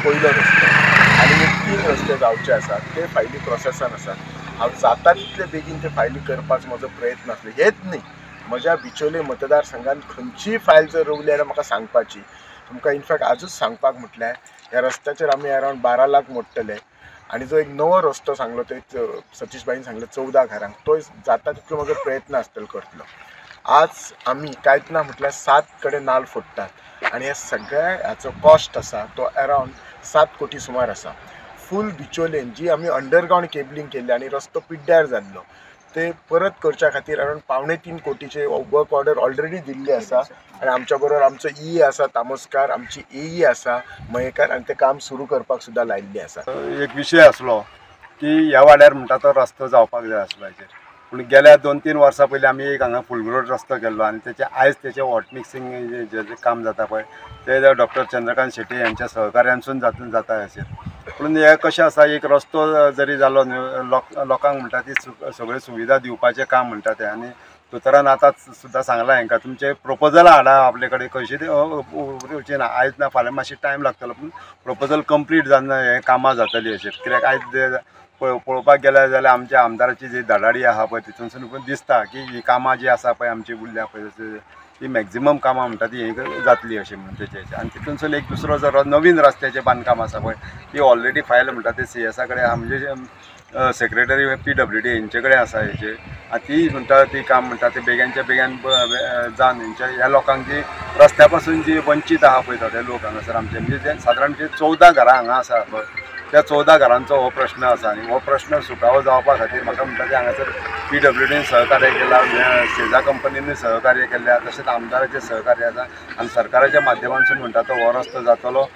पयलो रस्तो आनी एक 3 रस्ते जावचे आसात ते फायली प्रोसेसान आसात. हांव जाता तितले बेगीन ते फायली करपाचो म्हजो प्रयत्न आसलो. हेच न्ही, म्हज्या बिचोले मतदारसंघात खंयचीय फायल जर रवली जाल्यार म्हाका सांगपाची. तुमकां इनफॅक्ट आजूच सांगपाक म्हटल्यार ह्या रस्त्याचेर आमी अरावंड 12 लाख मोडटले आनी जो एक नवो रस्तो सांगलो ते सतीश भाईन सांगलो 14 घरांक, तो जाता तितलो म्हजो प्रयत्न आसतलो करतलो. आज आमी कांयच ना म्हटल्यार 7 कडेन नाल फोडटात आनी ह्या सगळ्या हाचो कॉस्ट आसा तो अरावंड 7 कोटी सुमार आसा. फूल बिचोलेन जी आमी अंडरग्रावंड केबलिंग केल्ली आनी रस्तो पिड्ड्यार जाल्लो ते परत करच्या खातीर अरावंड 2.75 कोटीचे वर्क ऑर्डर ऑलरेडी दिल्ले आसा. आनी आमच्या बरोबर आमचो ई आसा तामोस्कार, आमची ए आसा मयेकार आनी ते काम सुरू करपाक सुद्दां लायिल्लें आसा. एक विशय आसलो की ह्या वाड्यार म्हणटा तो रस्तो जावपाक जाय आसलो हाचेर, पूण गेल्या 2-3 वर्सां पयलीं आमी एक हांगा फुल रोड रस्तो केल्लो आनी तेचे आयज तेचे हॉट मिक्सिंग जे काम जाता पळय ते डॉक्टर चंद्रकांत शेट्ये यांच्या सहकार्यानसून जाता हाचेर. पूण हें कशें आसा, एक रस्तो जरी जालो न्हू लोकांक म्हणटा ती सगळ्यो सुविधा दिवपाचें काम म्हणटा तें. आनी दोतोरान आतां सुद्दां सांगलां हेंकां तुमचें प्रोपोजल हाडा आपले कडेन, खंयची ती उरची ना आयज ना फाल्यां मातशी टायम लागतलो, पूण प्रोपोजल कंप्लीट जावन हें कामां जातलीं अशें. कित्याक आयज पळोवपाक गेले जाल्यार आमच्या आमदाराची जी धडाडी आसा पळय तितूनसून पण दिसता की ही कामां जी आसा पळय आमची उरल्या पळय ती मॅक्झिमम कामां म्हणटा ती ही जातली अशें म्हणून तेचे. आनी तितूनसून एक दुसरो जो नवीन रस्त्याचें बांदकाम आसा पळय ती ऑलरेडी फायल म्हणटा ते सी एसा कडेन आहा, म्हणजे सेक्रेटरी PWD हेंचे कडेन आसा हेचे. आनी ती म्हणटा ती काम म्हणटा ते बेग्यांच्या बेग्यान जावन हेंच्या ह्या लोकांक जी रस्त्या पासून जी वंचीत आहा पळय थोडे लोक हांगासर आमचे, म्हणजे सादारण 14 घरां हांगा आसा पळय त्या 14 घरांचो हो प्रश्न आसा. आनी हो प्रश्न सुटावो जावपा खातीर म्हाका म्हणटा की हांगासर PWDन सहकार्य केलां, सेजा कंपनीन सहकार्य केल्लें, तशेंच आमदाराचें सहकार्य आसा आनी सरकाराच्या माध्यमांतसून म्हणटा तो हो रस्तो जातलो.